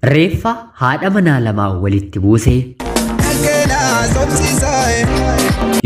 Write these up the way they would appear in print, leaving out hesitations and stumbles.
Reeffa haadha manaa lamaa walitti buuse.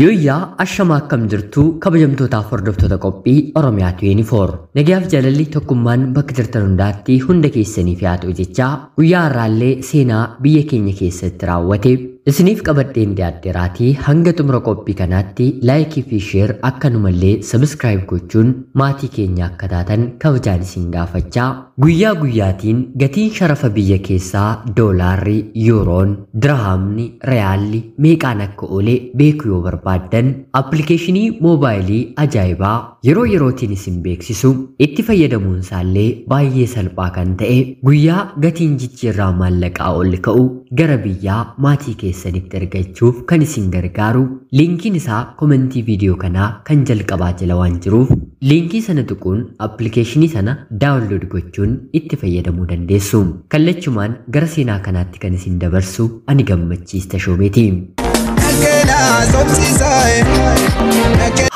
Yooyyaa, ashamaa, akkam jirtu kabajamtootaaf hordoftoota qophii Oromiyaa 24? Nagayaaf jaalalli tokkummaan bakka jirtan hundaatti hunda keessaniif haa ta'u jechaa, guyyaa har'aallee seenaa biyya keenya keessatti raawwate isiniif qabadheen dhiyaadheeraatii, hanga xumura qophii kanaatti like fi share akkanumallee subscribe gochuun maatii keenya akka taatan kabajaan isin gaafachaa, guyyaa guyyaatiin gatiin sharafa biyya keessaa doolaarri, yuuroon, dirhaamni, reaalli meeqaan akka oole beekuu yoo barbaaddan, appilikeeshinii moobaayilii ajaa'ibaa yeroo yerootiin isin beeksisu, itti fayyadamuun isaallee baay'ee salphaa kan ta'e, guyyaa gatiin jijjiirraa maallaqaa ol ka'u gara biyyaa maatii keessanitti ergachuuf kan isin gargaaru, liinkiin isaa komentii viidiyoo kanaa kan jalqabaa jala waan jiruuf, liinkii sana tuquun appilikeeshinii sana download gochuun itti fayyadamuu dandeessu. Kallachumaan gara seenaa kanaatti kan isin dabarsu ani Gammachiis Tashoomeeti.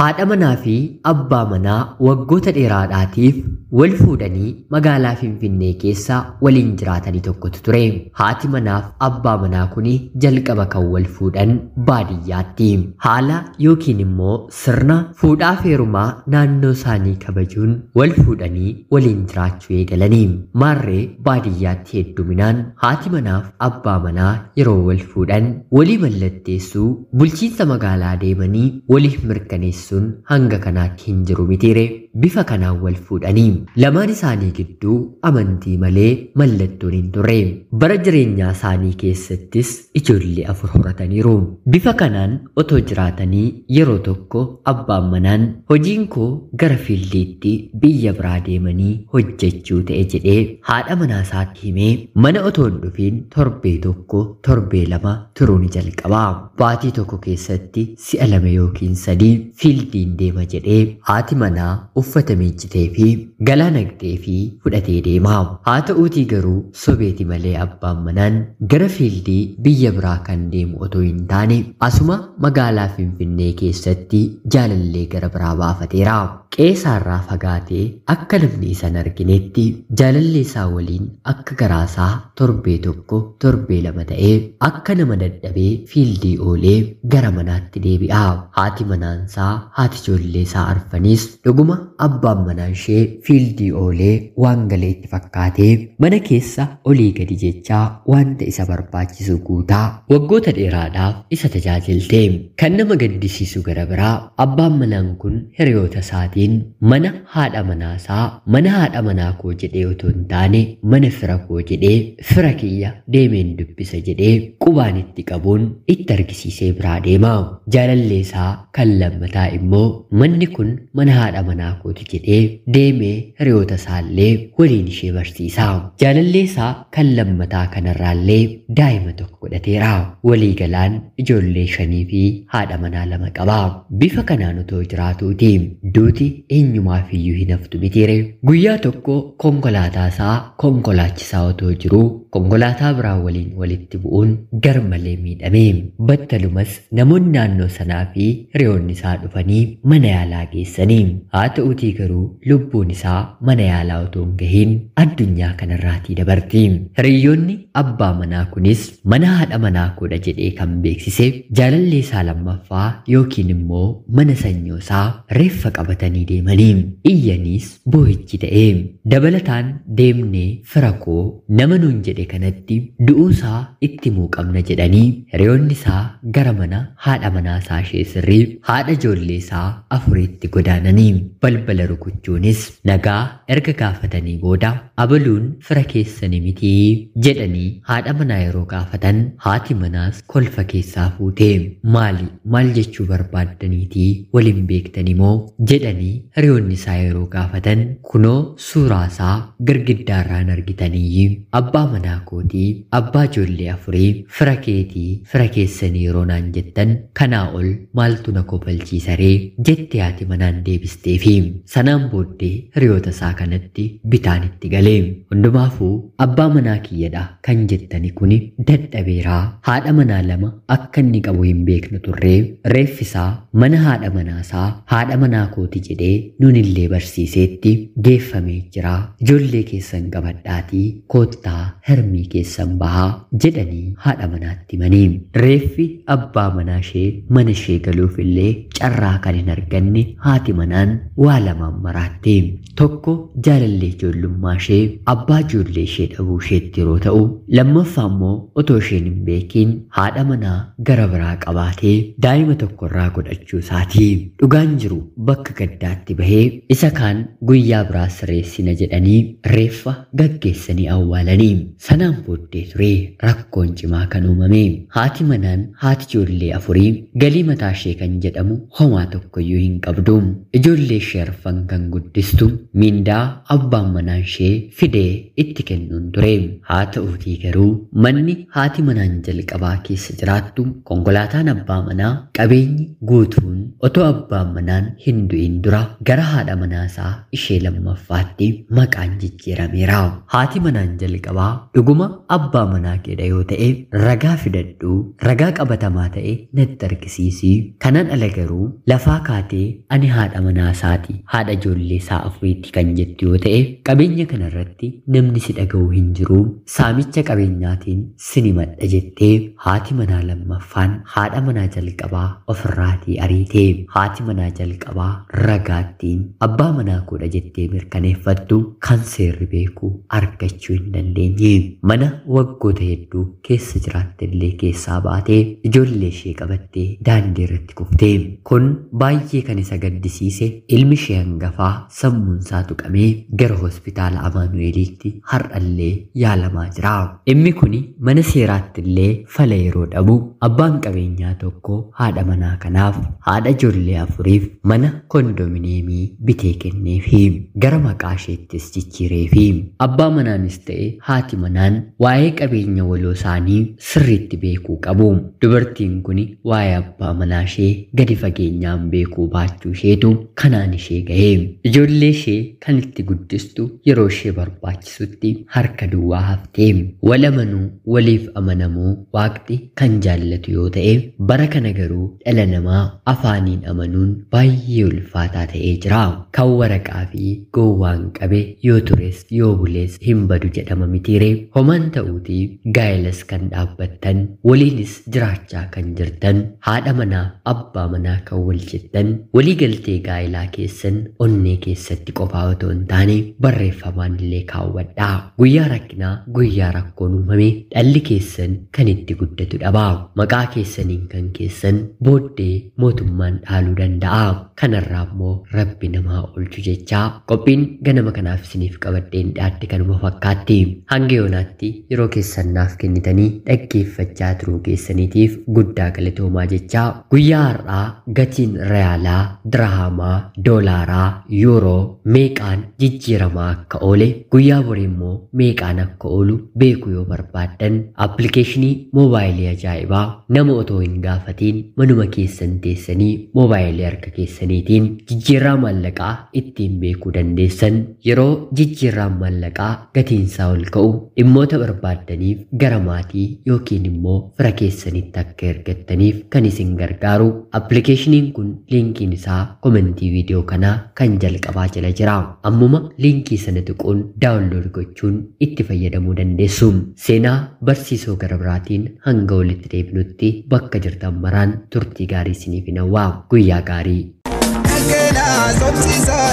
Haadha manaa fi abbaa manaa waggoota dheeraadhaatiif wal fuudhanii magaalaa Finfinnee keessa waliin jiraatanii tokkotu ture. Haati manaaf abbaa manaa kuni jalqaba kan wal fuudhan baadiyyaatti. Haala yookiin immoo sirna fuudhaa feerumaa naannoo isaanii kabajuun wal fuudhanii waliin jiraachuu eegalanii. Maarree baadiyyaatti hedduminaan haati manaaf abbaa manaa yeroo wal fuudhan walii mallatteessuu, bulchiinsa magaalaa deemanii waliif mirkaneessuun hanga kanaatti hin jiru mitiire. Bifa kanaan wal fuudhanii lamaan isaanii gidduu amantii malee mallattoon hin turre. Bara jireenyaa isaanii keessattis ijoollee afur horataniiru. Bifa kanaan otoo jiraatanii yeroo tokko abbaan manaan "Hojiin koo gara fieldiitti biyya biraa deemanii hojjechuu ta'e" jedhee haadha manaa isaatti himee, mana otoo hin dhufiin torbee tokko, torbee 2 turuu ni jalqaba. Baatii tokko keessatti si'a lama yookiin sadii fieldiin deema jedhee haati manaa uffata miiccitee fi galaa naqxee fi fudhatee deema. Haa ta'uutii garuu sobeeti malee abbaan manaan gara field biyya biraa kan deemu otoo hin taane, asuma magaalaa Finfinnee keessatti jaalallee gara biraa baafateera. Qeesaarraa fagaatee akka namni isa hin arginetti jaalallee isaa waliin akka garaasaa torbee tokko, torbee 2 ta'ee akka nama dadhabee field oolee gara manaatti deebi'a. Haati manaansaa, haati ijoollee isaa arfanis, dhuguma abbaan manaa ishee field oolee waan galee itti fakkaatee mana keessa olii gadi jechaa wanta isa barbaachisu guutaa waggoota dheeraadhaaf isa tajaajilte. Kan nama gaddisiisu gara biraa, abbaan manaan kun hiriyoota isaatiin mana haadha manaasaa mana haadha manaa koo jedhee otoo hin taane, mana fira koo jedhee, fira kiyya deemeen dubbisa jedhee qubaan itti qabuun itti argisiisee biraa deema. Jaalallee isaa kan lammataa immoo manni kun mana haadha manaa kooti jedhee deemee hiriyoota isaallee waliin ishee barsiisa. Jaalallee isaa kan lammataa kanarraallee daa'ima tokko godhateera. Waliigalaan ijoollee shanii fi haadha manaa lama qaba. Bifa kanaan otoo jiraatuuti duuti eenyumaaf iyyuu hin haftu mitiire. Guyyaa tokko konkolaataa isaa konkolaachisaa otoo jiruu konkolaataa biraa waliin walitti bu'uun garmalee miidhame. Battalumas namoonni naannoo sanaa fi hiriyoonni isaa dhufanii mana yaalaa geessanii. Haa ta'uutii garuu lubbuun isaa mana yaalaa otoo hin gahiin addunyaa kanarraatii dabarti. Hiriyoonni abbaa manaa kunis mana haadha manaa koodha jedhee kan beeksise jaalallee isaa lammaffaa yookiin immoo mana sanyoo isaa reeffa qabatanii deemanii iyyaniis boo'ichi ta'e. Dabalataan "Deemnee fira koo nama nuun jedhe kanatti du'uusaa itti himuu qabna" jedhanii hiriyoonni isaa gara mana haadha manaa isaa ishee sirrii, haadha ijoollee isaa afuriitti godaananii balbala rukuchuunis nagaa erga gaafatanii booda, "Abaluun fira keessanii mitii?" jedhanii haadha manaa yeroo gaafatan, haati manaas kolfa keessaa fuute. "Maali, maal jechuu barbaaddaniitii? Waliin beektanii moo?" jedhanii hiriyoonni isaa yeroo gaafatan, "Kunoo suuraa isaa girgiddaarraan argitanii, abbaa manaa kootii, abbaa ijoollee afurii, fira keetii, fira keessanii yeroo naan jettan kanaa ol maaltu na kofalchiisaree?" jette haati manaan deebisteefi. Sanaan booddee hiriyoota isaa kanatti bitaan itti galee, hundumaafuu abbaa manaa kiyyadha kan jettani kuni dadhabeeraa, haadha manaa lama akka inni qabu hin beeknu turree, reeffisaa mana haadha manaasaa haadha manaa kooti jedhee nunillee barsiiseetti geeffamee jira. Ijoollee keessan qabadhaatii koottaa hermii keessan bahaa jedhanii haadha manaatti himanii. Reeffi abbaa manaa ishee mana ishee galuuf illee carraa kan hin arganne haati manaan waa lamaan maraatte. Tokko jaalallee ijoollummaa ishee abbaa ijoollee ishee dhabuu isheetti yeroo ta'u, lammaffaa immoo otoo isheen hin beekiin haadha manaa gara biraa qabaatee daa'ima tokko irraa godhachuu isaati. Dhugaan jiru bakka gaddaatti bahee isa kaan guyyaa biraa sireessina jedhanii reeffa gaggeessanii awwaalanii. Sanaan booddee ture rakkoon cimaa kan uumame. Haati manaan haati ijoollee afurii galii mataa ishee kan jedhamu homaa tokkoyyuu hin qabdu. Ijoollee ishee arfan kan guddistu miindaa abbaan manaan ishee fidee itti kennuun ture. Haa ta'uutii garuu manni haati manaan jalqabaa keessa jiraattu, konkolaataan abbaa manaa, qabeenyi guutuun otoo abbaan manaan hin du'in dura gara haadha manaasaa ishee lammaffaatti maqaan jijjiirameera. Haati manaan jalqabaa dhuguma abbaa manaa keedha yoo ta'e ragaa fidadhu, ragaa qabatamaa ta'e natti argisiisi. Kanaan ala garuu lafaa kaatee ani haadha manaasaati, haadha ijoollee isaa afuriitti kan jettu yoo ta'e qabeenya kanarratti namni si dhaga'u hin jiru, saamicha qabeenyaatiin sinimadha jettee haati manaa lammaffaan haadha manaa jalqabaa ofirraatii ariite. Haati manaa jalqabaa ragaattiin abbaa manaa koodha jettee mirkaneeffattu kan seerri beeku argachuu hin dandeenye. Mana waggoota hedduu keessa jiraattellee keessaa baatee ijoollee ishee qabattee daandii irratti kuftee. Kun baay'ee kan isa gaddisiise ilmi ishee hangafaa sammuun isaa tuqamee gara hospitaala Amaanu'eeliitti har'allee yaalamaa jira. Dhimmi kun mana seeraatti illee fala yeroo dhabu abbaan qabeenyaa tokko haadha manaa kanaaf haadha ijoollee afuriif mana kondominiyeemii bitee kenneefi gara maqaa isheettis jijjiireefi. Abbaa manaanis ta'e haati manaan waa'ee qabeenya waloo isaanii sirriitti beekuu qabu. Dubartiin kun waa'ee abbaa manaa ishee gadi fageenyaan beekuu baachuu isheetu kanaan ishee ga'e. Ijoollee ishee kan itti guddistu yeroo ishee barbaachisutti harka duwwaa haftee. Wal amanuu, waliif amanamuu waaqni kan jaallatu yoo ta'e bara kana garuu dhala namaa afaaniin amanuun baay'ee ulfaataa ta'ee jira. Kan waraqaa fi gowwaan qabe yoo tures yoo bules hin badu jedhama mitiire. Homaan ta'uutii gaa'ilas kan dhaabbattan, waliinis jiraachaa kan jirtan, haadha manaa abbaa manaa kan wal jettan, walii galtee gaa'ilaa keessan onnee keessatti qofaa otoo hin taane barreeffamaan illee kaawwadhaa. Guyyaa rakkinaa, guyyaa rakkoon uumame dhalli keessan kan itti guddatu dhabaa. Maqaa keessaniin kan keessan booddee mootummaan dhaaluu danda'a. Kanarraa immoo rabbi namaa oolchu jechaa qophiin ganama kanaaf isiniif qabadheen dhiyaadhe kanuma fakkaatti. Hanga yoonaatti yeroo keessan naaf kennitanii dhaggeeffachaa turuu keessaniitiif guddaa galatoomaa jechaa guyyaa har'aa gatiin riyaalaa, dirhamaa, doolaaraa, yuuroo meeqaan jijjiiramaa akka oole, guyyaa borii immoo meeqaan akka oolu beekuu yoo barbaaddan appilikeeshinii moobaayilii ajaa'ibaa nama otoo hin gaafatiin manuma keessan teessanii moobaayilii harka keessaniitiin jijjiirraa maallaqaa ittiin beekuu dandeessan, yeroo jijjiirraan maallaqaa gatiinsaa ol ka'u dhimmoota barbaaddaniif gara maatii yookiin immoo fira keessanitti akka ergattaniif kan isin gargaaru appilikeeshiniin kun liinkiin isaa komentii viidiyoo kanaa kan jalqabaa jala jira. Ammuma liinkii sana tuquun daawunlood gochuun itti fayyadamuu dandeessu. Seenaa barsiisoo gara biraatiin hanga walitti deebinutti bakka jirtan maraan turtii gaarii isiniif hawwa. Guyyaa gaarii. Dhaggeena sobsiisaa.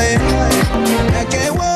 Dhaggeewwan.